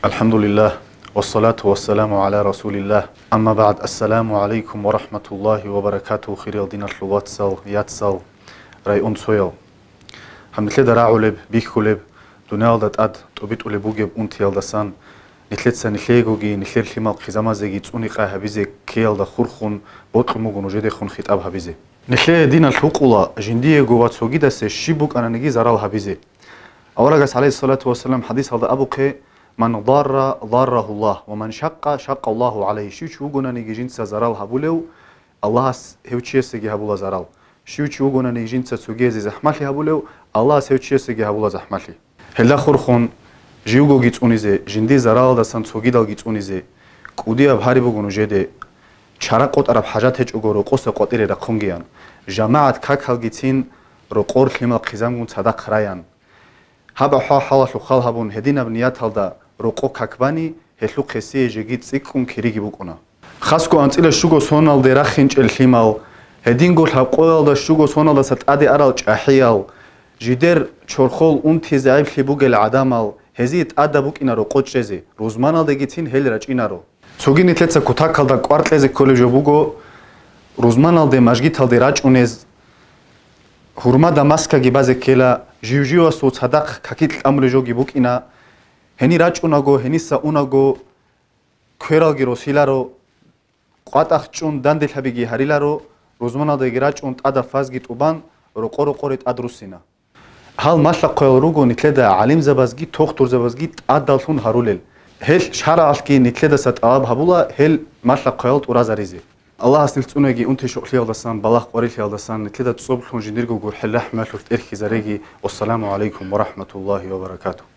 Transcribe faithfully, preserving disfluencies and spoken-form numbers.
Алхамдулиллагь, вассалату вассаламу гӀала расулиллагь. Амма багӀд, ассаламу гӀалайкум ва рахматуллагьи ва баракатугьу, хириял диналъул вацал, яцал, район цоял. Гьаб нилъеда рагӀулеб, бихьулеб, дуниялда тӀад тӀубитӀулеб бугеб унтиялдасан, нилъеца нилъеегоги, нилъер лъимал хъизамазеги цӀуникъай гьабизе ккеялда хурхун, бокьун буго нужедехун хитӀаб гьабизе. Нилъее диналъ гьукъула жиндиего ва цогидасе щиб букӀананиги зарал гьабизе. Аварагас, гӀалайгьиссалату вассалам, хӀадисалда абухъе: «Ман дарра, даррагьуллагь, ва ман шакъа, шакъаллагьу гӀалайгьи». Щив чи вугонаниги жинца зарал гьабулев, Аллагьас гьев чиясеги гьабула зарал. Щив чи вугонаниги жинца цогиязе захӀмалъи гьабулев, Аллагьас гьев чиясеги гьабула захӀмалъи. Гьелда хурхун, живгоги цӀунизе, жиндир заралалдасан цогидалги цӀунизе, кӀудияб гьари буго нужеде, чара къотӀараб хӀажат гьечӀого рокъоса къватӀире рахъунгеян, жамагӀат какалгицин рокъор лъимал хъизамгун цадахъ раян. Гьаб ахӀвал-хӀалалъухъ хал гьабун, гьединаб нияталда рокъо как бани, гьелъухъ гьесие жеги цӀикӀкӀун кириги букӀуна. Хасго анцӀила щуго соналде рахинчӀел лъимал, гьединго лъабкъоялда щуго соналдаса тӀаде арал чӀахӀиял, жидер чорхол унти загӀиплъи бугел гӀадамал, гьезие тӀадаб букӀина рокъо чӀезе, рузманалдегицин гьел рачӀинаро. Цоги нилъеца кутакалда кӀвар кьезе кколеб жо буго, рузманалде, мажгиталде рачӀунез, гьурмада маскаги базе ккела, жив-живасул цадахъ какилъ тӀамулеб жоги букӀина, гьенир рачӀунаго, гьениса унаго, квералги росиларо, къватӀахъ чӀун данделъабиги гьариларо, рузманалдеги рачӀун тӀадаб фазги тӀубан, рокъо-рокъоре тӀад руссина. Гьал малъа-хъваял руго нилъеда гӀалимзабазги тохтурзабазги тӀадаллъун гьарулел. Гьел шаргӀалъги нилъедаса тӀалаб гьабула гьел малъа-хъваял тӀуразаризе. Аллагьас нилъ цӀунаги унти-щокълъиялдасан, балагь-къварилъиялдасан, нилъеда цӀоблъун жиндирго гурхӀел рахӀмалъулъ тӀерхьизареги. Вассаламу гӀалайкум ва рахӀматуллагьи ва баракатугь.